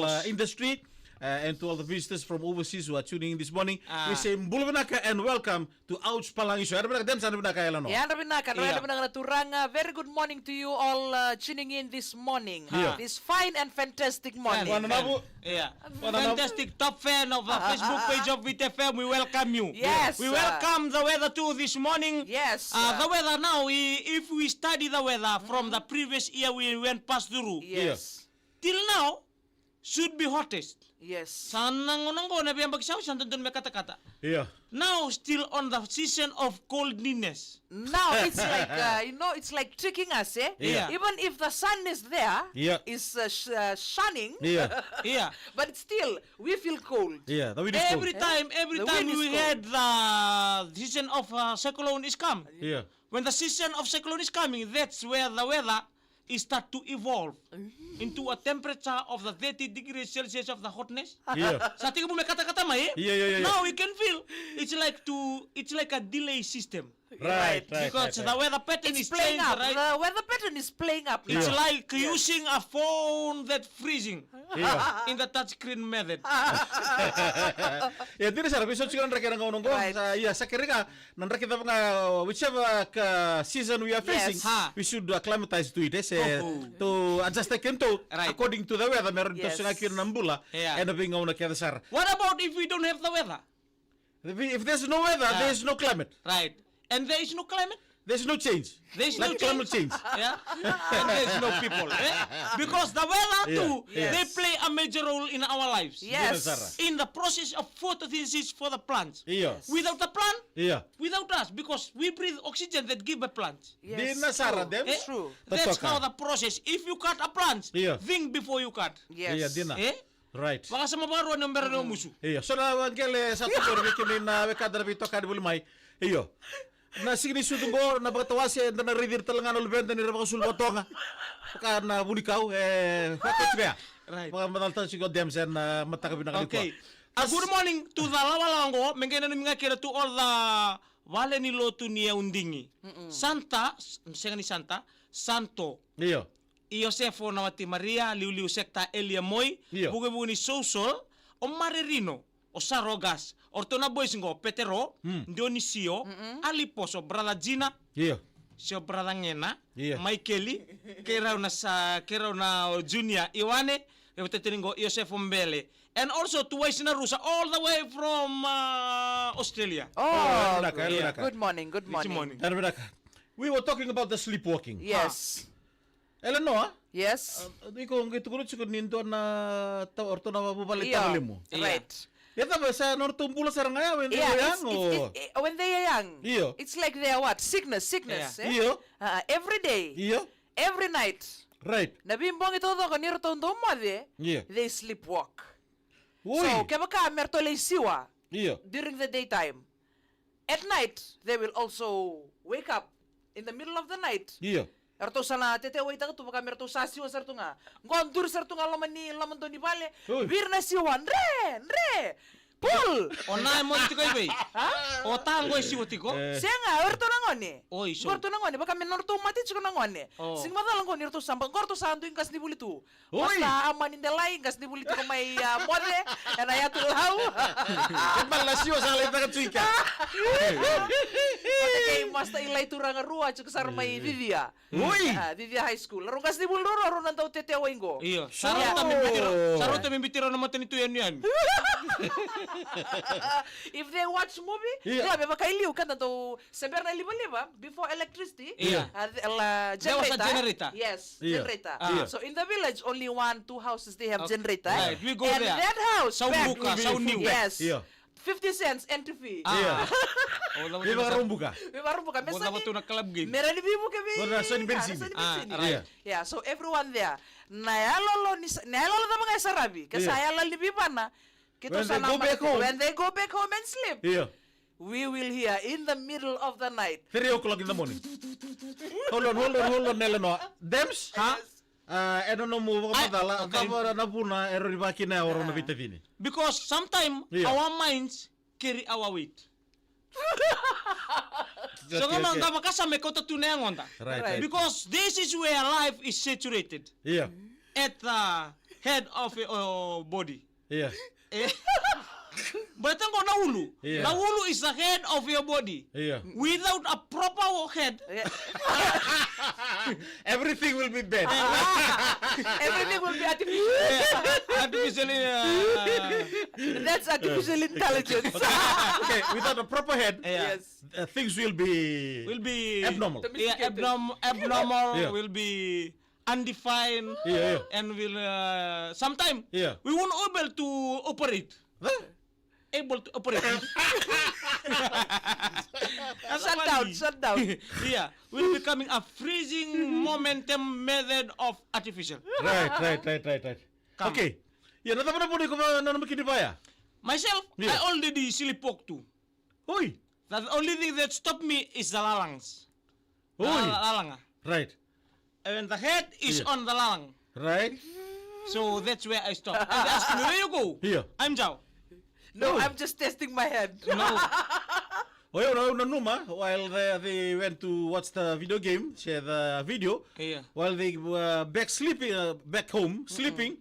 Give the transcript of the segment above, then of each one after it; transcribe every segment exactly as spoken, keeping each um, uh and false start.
uh, in the street, uh, and to all the visitors from overseas who are tuning in this morning. Ah. We say bula vinaka and welcome to Ouch Palagi Show. Yadra vinaka, Dems, yadra vinaka, Elano. Yadra vinaka, na yadra vinaka na turaga. Very good morning to you all, uh, tuning in this morning. Yeah. This fine and fantastic morning. Fan, fan. Yeah. Fantastic top fan of the Facebook page of Viti F M. We welcome you. Yes. We welcome the weather too this morning. Yes. Uh, the weather now, i-, if we study the weather from the previous year we went past through. Yes. Till now, should be hottest. Yes. Sa na gauna qo na veiyabaki sa oti sa dodonu me katakata. Yeah. Now still on the season of coldness. Now it's like, uh, you know, it's like tricking us, eh? Yeah. Even if the sun is there, yeah, it's, uh, sh- uh, shining. Yeah. Yeah. But still, we feel cold. Yeah, the wind is cold. Every time, every time we had the season of, uh, cyclone is come. Yeah. When the season of cyclone is coming, that's where the weather it start to evolve into a temperature of the thirty degrees Celsius of the hotness. Yeah. Sa tekivu me katakata mai, eh? Yeah, yeah, yeah, yeah. Now we can feel it's like to, it's like a delay system. Right, right, because right, the weather pattern is changing, right? The weather pattern is playing up now. It's like using a phone that freezing. Io. In the touch screen method. Ia, dina sara, vei so tiko na draki ena gauna oqo. Right. Sa, ia, sa kerei ga na draki cava ga, whichever ka season we are facing, yes, we should acclimatize to it, eh, se to adjust keitou according to the weather, me rawa ni toso ga kina na bula ena veigauna kece sara. What about if we don't have the weather? If, if there's no weather, there's no climate. Right. And there is no climate. There's no change. There's no climate change. Yeah. And there's no people. Eh? Because the weather too, they play a major role in our lives. Yes. In the process of photosynthesis for the plants. Io. Without the plant, without us, because we breathe oxygen that give by plants. Yes. Dina sara, Dems. Eh? True. That's how the process. If you cut a plant, think before you cut. Yes. Dina. Eh? Right. Vakasama vakarua ni o bera ni o musu. Io, so na qele sa tu qori vei kemuni na wekada na veitokani voli mai. Io. Na siga ni sucu qo, na vakatawase, eda na raici ira tale ga na luveda ni ra vakasulu vakatoga. Vaka na vunikau, e, vaka tu ya. Right. Vakamacala tale tiko o Dems ena mataka vinaka nikua. Okay. A good morning to the lawalawa qo, me qai nanumi ga kina to all the vale ni lotu ni Yaudigi. Santa, s-, sega ni Santa, Santo. Io. Iosefo Nawati Maria, Liuliu Sekta, Elia Moi, io, Vukevuke ni Sousol, o Marerino, o Sarogas, o ratou na boys qo, Petero, mm, Dionisio, mm-mm, Aliposo, brother Gina, io, se o brother Gena, io, Maikeli, kei rau na sa, kei rau na o Junior, Ioane, e vata tani qo, Iosefo Bele. And also to Waisina Rusa, all the way from, uh, Australia. Oh, good morning, good morning. Good morning. We were talking about the sleepwalking. Yes. Eleanor? Yes. Uh, iko qai tukuna tiko ni dua na ta-, o ratou na vuvale, io, tagalemu. Right. Ia cava, sa nodratou bula sara ga ya when they were young, or? It's, it's, it, when they are young. Io. It's like they are what? Sickness, sickness, eh? Io. Uh, every day. Io. Every night. Right. Na veibogi taucoko ni ratou dau moce, io, they sleepwalk. Oi. So, kevaka me ratou lai siwa, io, during the daytime, at night, they will also wake up in the middle of the night. Io. Eratou sa na tetewaitaka tu vaka me ratou sa siwa sara tu ga. Qo duri sara tu ga loma ni, loma dua ni vale. Oi. Viri na siwa, dre, dre. Pull! O na e moce tiko i vei? Ha? O ta qo e siwa tiko? Eh. Sega, o iratou na gone. Oi, so. Qo iratou na gone, vaka me nodratou mate tiko na gone. Oh. Siga macala qo ni ratou sa ba, qo ratou sa dui qasenivuli tu. Oi! Masta Amani Delai, qasenivuli tiko mai, ah, moce, ena yatu Lau. E bale na siwa sa lai taka tu i ke. Vata kei Masta Ilai Turagarua, tiko sara mai Vivica. Oi! Ah, Vivica High School. Rau qasenivuli rau, rau na dau tetewai qo. Io, sa rauta me biuti rau, sa rauta me biuti rau na matanitu yanuyanu. If they watch movie, io, io, me vaka i liu, ka da dau Se bera na livaliva, before electricity, io, a, la, there was a generator. Generator. Yes, io, generator. Ah. Io. So in the village, only one, two houses, they have generator. Okay. Right, we go there. And that house, sau back, buka, sau niu. Yes. Io. Fifty cents entry fee. Ah. Io. Veivakarau buka. Veivakarau buka. Me sa ni, me ra ni veivuke vei, ah, sa ni bensini. Ah, right. Io. Yeah, so everyone there. Na yalolo ni sa-, na yalolo cava ga e saravi. Ke sa yalolo ni veivana. Keitou sa na mata, when they go back home and sleep. Io. We will hear in the middle of the night. Three o'clock in the morning. Hold on, hold on, hold on, Eleanor. Dems? Ha? Yes. Ah, ena nomu vakamacala, okay, cava na vuna e rawa ni vakina o rau na veitacini? Because sometimes, io, our minds carry our weight. So, okay, okay, da vakasama e kauta tu na yagoda. Right, right. Because this is where life is saturated. Io. At the head of your body. Yeah. Eh, but tango na ulu. Yeah. Na ulu is the head of your body. Yeah. Without a proper head, yeah, everything will be bad. Everything will be artificial. Yeah. Artificially, uh, that's artificial intelligence. Okay, without a proper head, yeah, yes, uh, things will be, will be abnormal. Yeah, domesticated. Abnorm-, abnormal, yeah, will be undefined, yeah, yeah, and will, uh, sometime, yeah, we won't able to operate. Huh? Able to operate. Shut down, shut down. Yeah, will becoming a freezing momentum method of artificial. Right, right, right, right, right. Come. Okay. Yeah, na cava na vuna iko va-, na, na makini vaya? Myself, yeah, I already sleepwalk too. Oi. The only thing that stopped me is the lalangs. Oi. La-, la-, lalanga. Right. And the head is, yeah, on the lalang. Right. So that's where I stop. If you ask me, where you go? Yeah. I'm Jao. No, oi, I'm just testing my head. No. Oi, oi, oi, nanuma, while they, they went to watch the video game, share the video, yeah, while they were back sleeping, uh, back home, mm-mm, sleeping,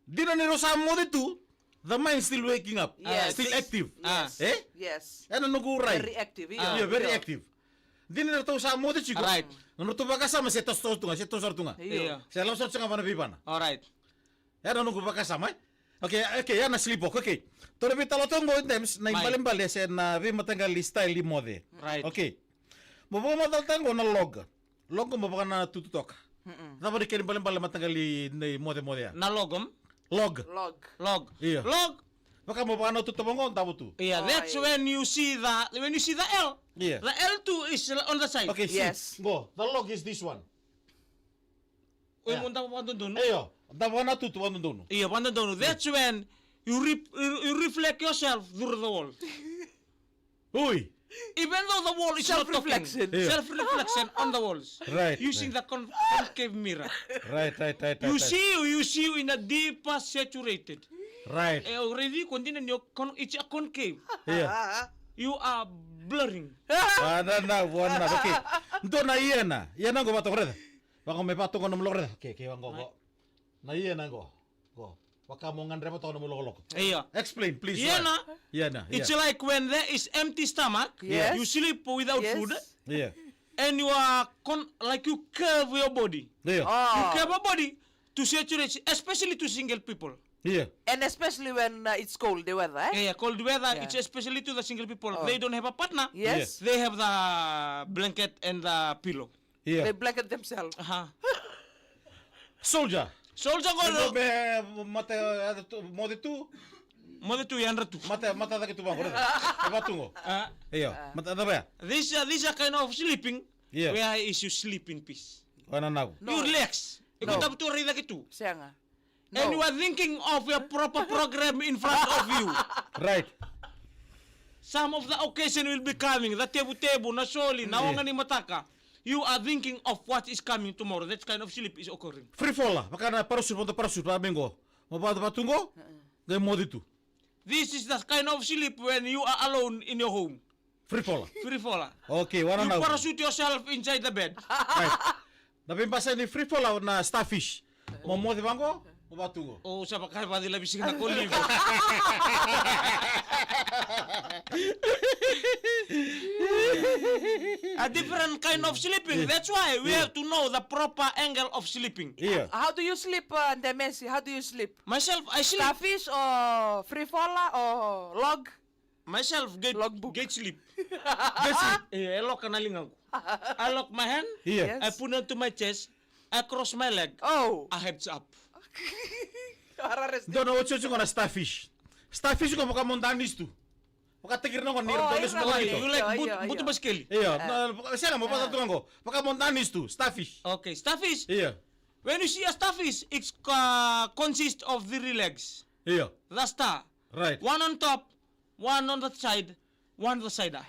dina ni rau sa moce tu, the mind still waking up, yes, still active. Ah. Yes. Eh? Yes. Ena noqu rai. Very active, io. Ah. Io, very, io, active. Dina ni ratou sa moce tiko. Right. Na nodratou vakasama se toso, toso tu ga, se toso tu ga. Io. Io. Se lako sara tu ga vana veivana. All right. Ena noqu vakasama, eh? Okay, okay, ya na sleepwalk, okay. Tou na veitalanoa toka qo, Dems, na, mai, ibalebale se na veimataqali style ni moce. Right. Okay. Mo vakamatatataka qo na log. Log mo vakananuma tu toka. Mm-mm. Cava na kena ibalebale mataqali ni mocemoce ya? Na log, em? Log. Log. Log. Io. Log. Vaka mo vakananuma tu toka qo, davo tu. Yeah, oh, that's, yeah, when you see the, when you see the L. Yeah. The L two is on the side. Okay, see. Yes. Qo, the log is this one. Oi, yeah, mo davo vakadodonu. Io, davo na tutu vakadodonu. Io, vakadodonu. That's when you re-, you, you reflect yourself through the wall. Oi. Even though the wall is not talking. Self-reflection. Io. Self-reflection on the walls. Right, using, right, the con-, concave mirror. Right, right, right, right, right. You see you, you see you in a deeper saturated. Right. E, already continue your con-, it's a concave. Io. You are blurring. Ah, na, na, vua na, okay. Dua na iena, iena qo vata qo raica. Vaka me vata qo nomu loko raica. Okay, okay, vaka qo. Right. Na iena qo. Qo. Vaka mo gadreva toka nomu lokoloko. Io. Explain, please. Iena. Why? Iena, it's, yeah, like when there is empty stomach, yes, you sleep without, yes, food. Yeah. And you are con-, like you curve your body. Yeah. Oh. You curve your body to saturate, especially to single people. Yeah. And especially when, uh, it's cold, the weather, eh? Yeah, yeah, cold weather, yeah, it's especially to the single people. Oh. They don't have a partner. Yes. Yeah. They have the blanket and the pillow. Yeah. They blanket themselves. Aha. Soldier. Soldier qo. Qo me mata, eh, tu, moce tu. Moce tu, yadra tu. Mata, mata cake tu vaqo. E vatu qo. Ah. Io. Ah. Mata cava ya? This, uh, this, uh, kind of sleeping. Yeah. Where is you sleep in peace? Wana nau. No. You relax. No. Iko tabu tu rai cake tu. Sega. No. And you are thinking of your proper program in front of you. Right. Some of the occasion will be coming. The tevutevu, na soli, na, yeah, oga ni mataka. You are thinking of what is coming tomorrow. That kind of sleep is occurring. Free faller, vaka na parachute, vaka na parachute, vaka me qo. Mo vatu, vatu qo, qai moce tu. This is the kind of sleep when you are alone in your home. Free faller. Free faller. Okay, wana nau. You parachute yourself inside the bed. Right. Na veibasai ni free faller na starfish. Mo moce vaqo, mo vatu qo. O, sa vaka e vacila visi na koligo. A different kind of sleeping. Yeah. That's why we, yeah, have to know the proper angle of sleeping. Yeah. How do you sleep, uh, Demesi? How do you sleep? Myself, I sleep. Starfish or free faller or log? Myself, gate, logbook, gate sleep. Gate sleep. Eh, I lock na ligaqu. I lock my hand. Yeah. Yes. I put it to my chest. I cross my leg. Oh. I heads up. Dua na otioti qo na starfish. Starfish qo vaka mo danisi tu. Vaka tekiri na qo ni, oh, ira na qo. You like, io, but-, io, butu, io, basikeli. Io, ah, na, vaka, sega, mo vaka tu qo. Vaka mo danisi tu, starfish. Okay, starfish. Yeah. When you see a starfish, it's, uh, consist of three legs. Yeah. The star. Right. One on top, one on the side, one on the side. Five.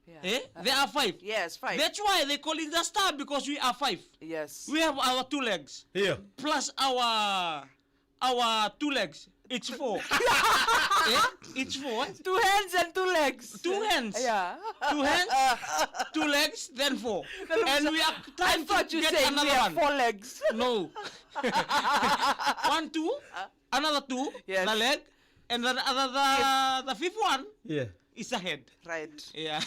Yeah. Eh? Uh, there are five. Yes, five. That's why they call it the star, because we are five. Yes. We have our two legs. Yeah. Plus our, our two legs. It's four. Eh? It's four. Eh? Two hands and two legs. Two hands. Yeah. Two hands, two legs, then four. And we are trying I thought to you get said another we have one. Four legs. No. One, two, another two, yes. The leg, and the other, the, the fifth one yeah. Is the head. Right. Yeah.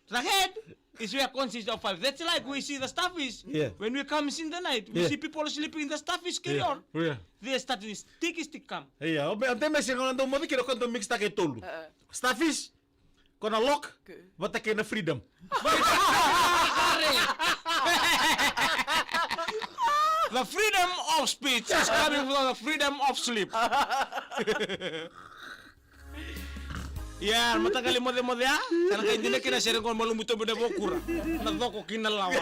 The head is where consists of five. That's like we see the starfish. Yeah. When we come in the night, we yeah. See people sleeping in the starfish carry yeah. On. Yeah. They start with sticky stick come. Yeah. O me ante me se ngona ndo mo kira kondo mix take tolu. Uh-uh. Starfish, kona lock, okay. Vata kei na freedom. The freedom of speech is coming from the freedom of sleep. Ia, na mataqali mocemoce a, sa na qai dina kina sere qo malumu tobi na vokura. Na coko kina lawa.